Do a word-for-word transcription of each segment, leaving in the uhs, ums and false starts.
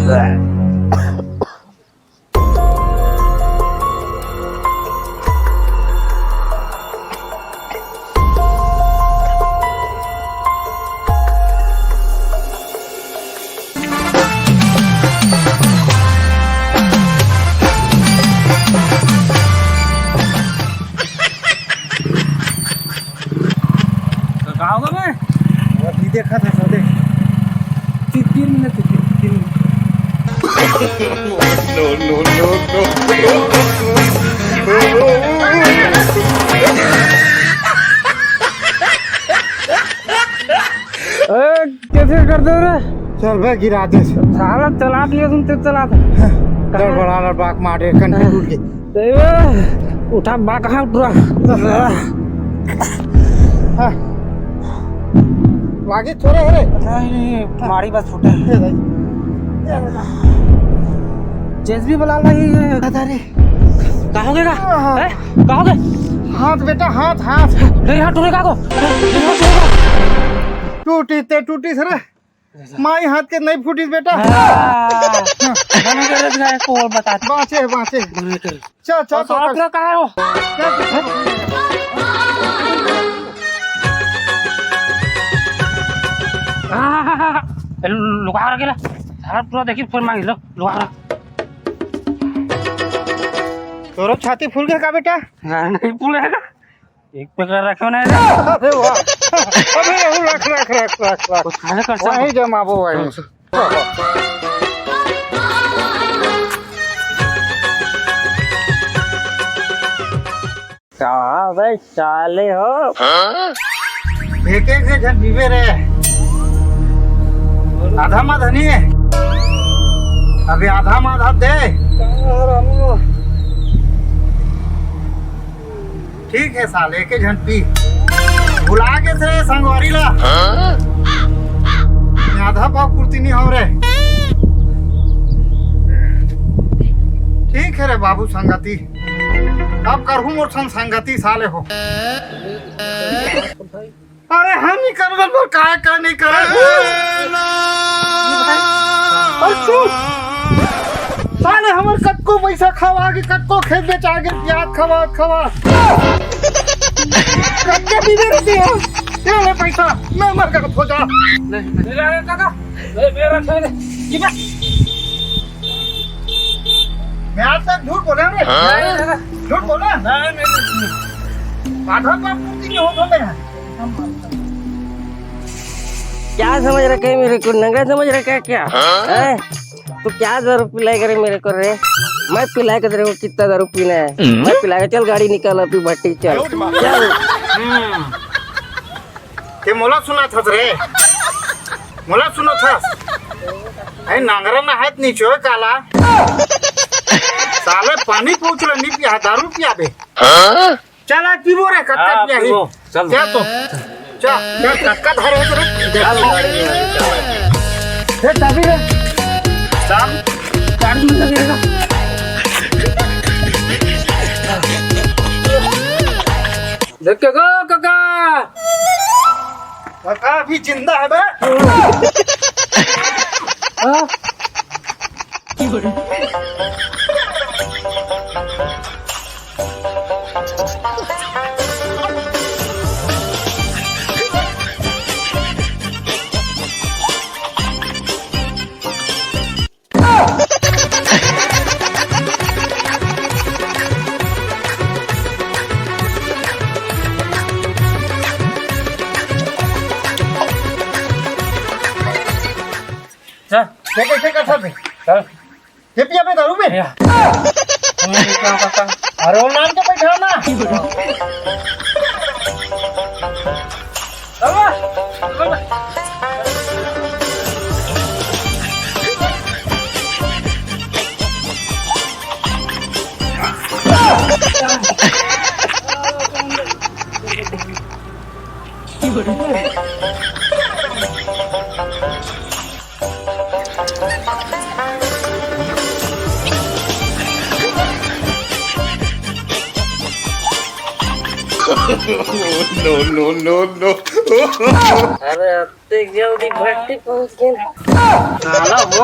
तो का होगा बे? अभी देखा था सर, देख। तीन, तीन मिनट, तीन, तीन minute. No, no, no, no। ए, कैसे करते हो रे? चल बे, गिरा दे। साला चला दिया तुम, तेज चला था। गड़बड़ाना बाक मारे, कंठी टूट गई। ए, उठा बाक, हाथ उठा। हाँ। लागे थोड़े हरे। नहीं, नहीं, मारी बस फूटे। ए भाई। जेसीबी बुला ला, ये, ये। पता नहीं। का हो गया? हाँ। हैं? का हो गया? हाथ बेटा, हाथ, हाथ। मेरे हाथ टूटेगा को? मेरे हाथ टूटेगा? टूटी ते टूटी सर। माई हाथ के नहीं फूटी बेटा। हाँ। मना कर दे, को और बता। बाँचे, बाँचे। मना कर। चल, चल, और चल, साथ चल। में कहाँ हो? चल, चल। हाँ, हाँ, हाँ, हाँ। ए, लुका रखेला। सारा पूरा देखी, फोन मांग लो, लुका रख। तोरो छाती फूल गया का बेटा? हाँ, नहीं फूल है का? एक पे कर रखे हो ना इधर। अरे वाह। अबे, अबे, रख, रख, रख, रख, रख। कुछ खाने कर सकते वहीं जमाबो भाई। कहाँ बे साले हो? एक एक से झन पीबे रे। आधा माधा नहीं है। अभी आधा माधा दे। ठीक है साले, एक झन पी। भुला के से संगवारी ला। मैं आधा पाव कुर्ती नहीं हो रे। ठीक है रे बाबू संगति। अब करहूँ मोर संग संगति साले हो। अरे हम नहीं करबे, बोल काय का नहीं करे। अरे चुप। साले हमर कतको पैसा खवा के, कतको खेत बेचा के, प्याज खवा, खवा। कतके पीबे रहते हो? ये ले पैसा, मैं मर गया, खो जा। नहीं, नहीं, नहीं, काका, मेरा, मेरा, मेरा, मैं आज तक झूठ बोला रे? हाँ? झूठ बोला? नहीं, नहीं, नहीं। आधा तो आप कुर्ती के हो तो मेरा। क्या समझ रखा है मेरे को? नंगा समझ रखा है क्या? हाँ? हैं? तो क्या दारू पिलाएगा रे मेरे को रे? मैं पिलाएगा तेरे को कितना दारू पीना है? मैं पिलाएगा। चल गाड़ी निकाल अभी भट्टी चल। चल। हम्म। ते मोला सुनाथस रे, मोला सुनाथस। ए नांगरा ना हाथ नीचे होय काला। साले पानी पूछ ले, नहीं पिया, दारू पिया बे। चल आज पीबो रे, कत्ता हाँ, पिया ही। पीबो। चल। चल तो। चल, चल, कत्ता धरे हो रे। चल, गाड़ी में, चल। ए, चाबी रे। चाबी, चाबी में लगे रहेगा। देख के गो, काका। काका अभी जिंदा है बे। हाँ? चल। ये कैसे कर सकते? चल। ये पिया पे दारू में? या। अरे वो नाम के बैठा ना। No, no, no, no। अरे, अब तो जल्दी भट्टी पहुंच गए। साला वो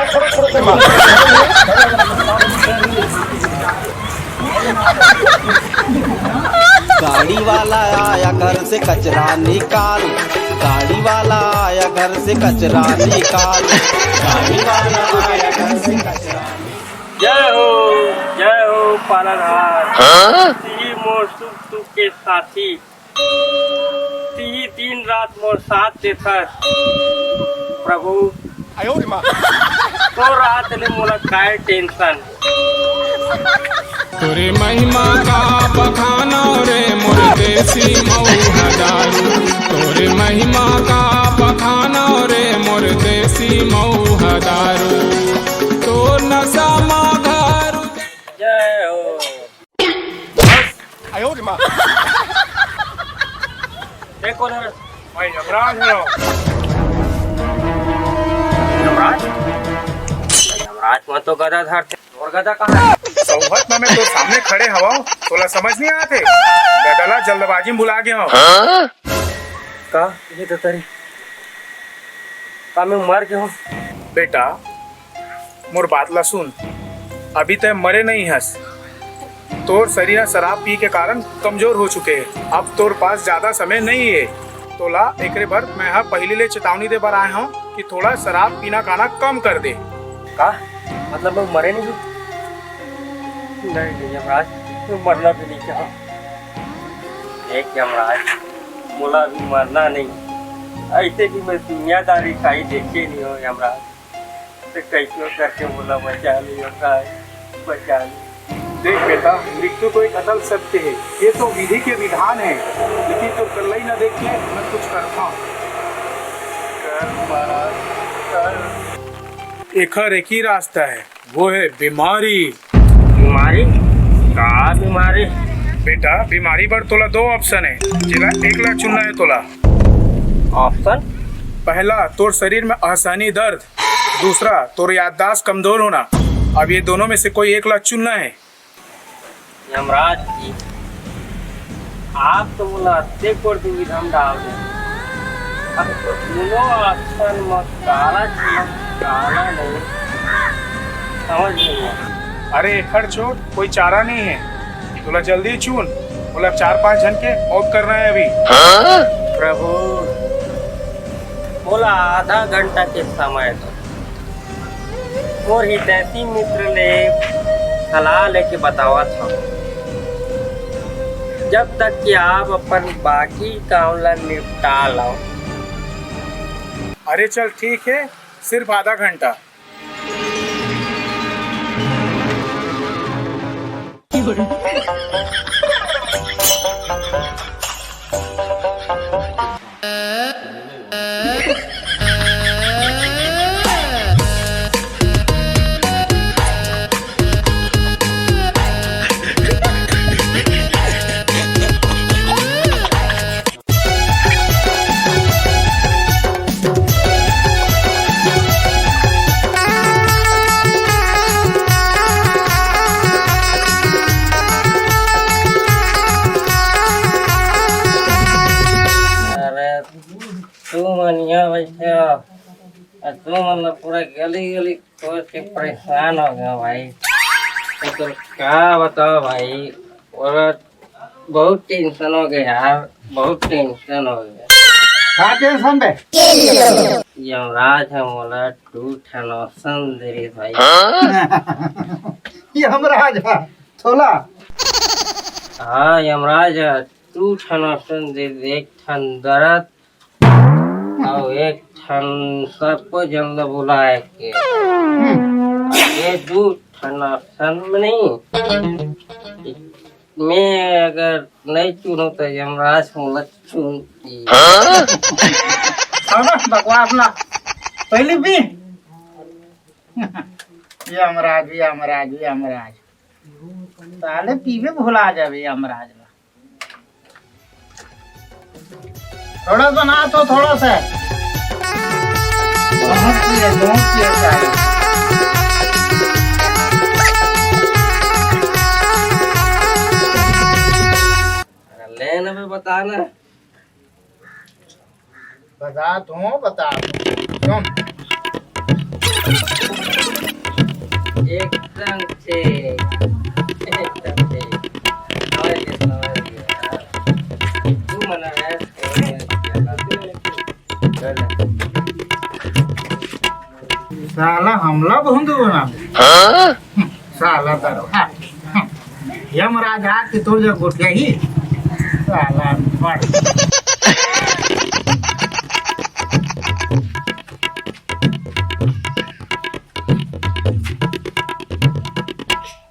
यार, छोड़ो, छोड़ो, छोड़ो। गाड़ी वाला आया घर से कचरा निकाल, गाड़ी वाला आया घर से कचरा निकाल, गाड़ी वाला आया घर से कचरा। जय हो, जय हो पालनहार। हाँ? तिही मोर सुख दुख के साथी, तिही दिन रात मोर साथ देथस। प्रभु, तोर हाथ ले मोला काय टेंशन? तोरे महिमा का बखानो रे मोर देसी मऊ हजारू, तोरे महिमा का बखानो रे मोर देसी मऊ हजारू, तोर नशा मा घारू। जय हो। आयो रे माँ। ए, कोन हरे? मैं यमराज हरंव। यमराज? यमराज, मैं तो गदा धरथे। तोर गदा कहाँ हे? सौहत में मैं तोर सामने खड़े हवंव, तोला समझ नइ आत हे? गदा ला जल्दबाजी में भुला गे हंव। का? ये तो तेरी, का मैं मर गे हंव? बेटा, मोर बात ला सुन, अभी तैं मरे नइ हस। तोर शरीर ह शराब पी के कारण कमजोर हो चुके हे। अब तोर पास ज्यादा समय नइ हे। तोला एकरे बर मैं ह पहिली ले चेतावनी दे बर आए हंव कि थोड़ा शराब पीना खाना कम कर दे। का? मतलब मैं मरे नइ हंव? नहीं, नहीं यमराज, मैं मरना भी नइ चाहंव। देख यमराज, मोला अभी मरना नइ, अइसे भी मैं दुनियादारी काई देखे नइ हंव यमराज। त कइसनो करके मोला बचा ले, यमराज, बचा ले। देख बेटा, मृत्यु तो एक अटल सत्य हे, ये तो विधि के विधान हे, लेकिन तोर कल्लई न देख के मैं कुछ करथंव। कर महाराज, कर। एखर एक ही रास्ता हे, वो हे बीमारी। बीमारी? का बीमारी? बेटा, बीमारी बर तोला दो option हे, जेला एक ला चुनना हे तोला। Option? पहला, तोर शरीर में असहनीय दर्द, दूसरा, तोर याददाश्त कमजोर होना। अब ये दोनों में से कोई एक ला चुनना हे। यमराज जी, आप तो मोला अतेक बड़ दुविधा में डाल दे। अब दोनों option में काला चुनंव, काला नहीं, समझ नइ आय। अरे एखर छोड़, कोई चारा नइ हे। तोला जल्दी चुन, मोला चार पांच झन के मौत करना हे अभी। प्रभु, मोला आधा घंटा के समय दो। मोर हितैषी मित्र ले सलाह लेके बतावत हंव। जब तक कि आप अपन बाकी काम ला निपटा लव। अरे चल ठीक हे, सिर्फ आधा घंटा। तू मन यहाँ बैठे हो, अउ तू मन ला पूरा गली गली खोज के परेशान हो गया भाई। तो का बताओ भाई, और बहुत टेंशन हो गया यार, बहुत टेंशन हो गया। का टेंशन बे? यमराज ह मोला टू ठन ऑप्शन दे रही भाई। यमराज ह तोला? हाँ, यमराज ह टू ठन ऑप्शन दे, एक ठन दरद अउ एक ठन सबको जल्द बुलाए के। ये दू ठन ऑप्शन में नहीं, मैं अगर नहीं चुनूं तो यमराज मोला चुनही। छोड़ो बकवास ला, पहली भी यमराज, यमराज, यमराज। साले पीबे भुला जाबे यमराज ला। थोड़ा सा ना तो थोड़ा सा। बहुत पिए, बहुत पिए साले। अरे ले ना बे, बता ना। बता दूं, बता दूं। सुन। एकदम ठीक, एकदम ठीक। समझ गया, समझ गया। तू मना है, साला हमला भोंदू बना दे। हाँ? साला दरो, हाँ। यमराज आके तोर जग गोठियाही। साला बड़।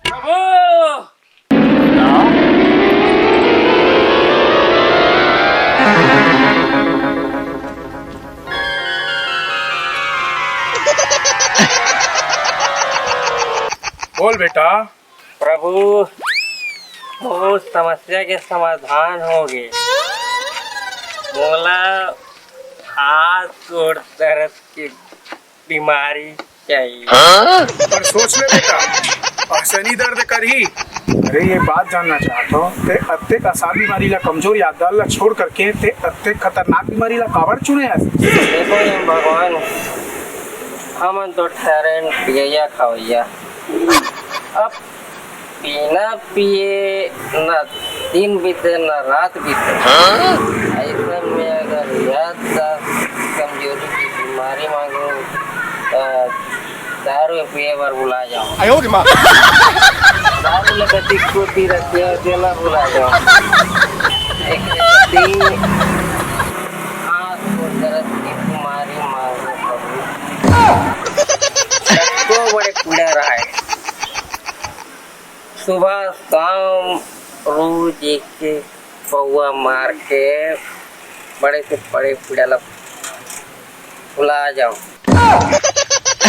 प्रभु! बोल बेटा। प्रभु, मोर समस्या के समाधान हो गे। मोला हाथ गोड़ दर्द के बीमारी चाहिए। पर सोच ले बेटा, अइसनी दर्द करही। अरे, ये बात जानना चाहत हो, ते अतेक आसान बीमारी ला, कमजोर याददाश्त ला छोड़ करके ते अतेक खतरनाक बीमारी ला काबर चुने हस? देखो ये भगवान, हमन तो ठहरेन पियैया खवैया। अब बिना पिए न दिन बीते न रात बीते। हाँ? अइसन में अगर याददाश्त कमजोरी की बीमारी मांगो, त दारू पिए बर भुला जाओ। आयो रे माँ। दारू ले कति कोती रखे हो, तेला भुला जाओ। एक दिन हाथ को दर्द की बीमारी मांगो प्रभु। सबको बड़े पीड़ा रहा है। सुबह शाम रोज एक एक पौवा मार के बड़े से बड़े पीड़ा ला भुला जाओ।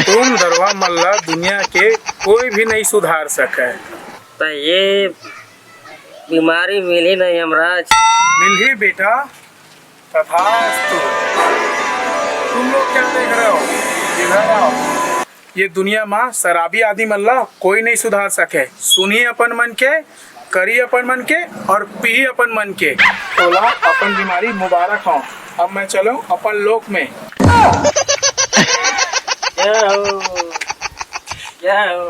तुम दरवा मन ला दुनिया के कोई भी नहीं सुधार सके। त ये बीमारी मिली नहीं यमराज। मिलही बेटा, तथास्तु। तुम लोग क्या देख रहे हो? इधर आओ। ये दुनिया मा शराबी आदमी मन ला कोई नहीं सुधार सके। सुनही अपन मन के, करही अपन मन के और पीही अपन मन के। तोला अपन बीमारी मुबारक हो। अब मैं चलूं अपन लोक में। जय हो, जय हो।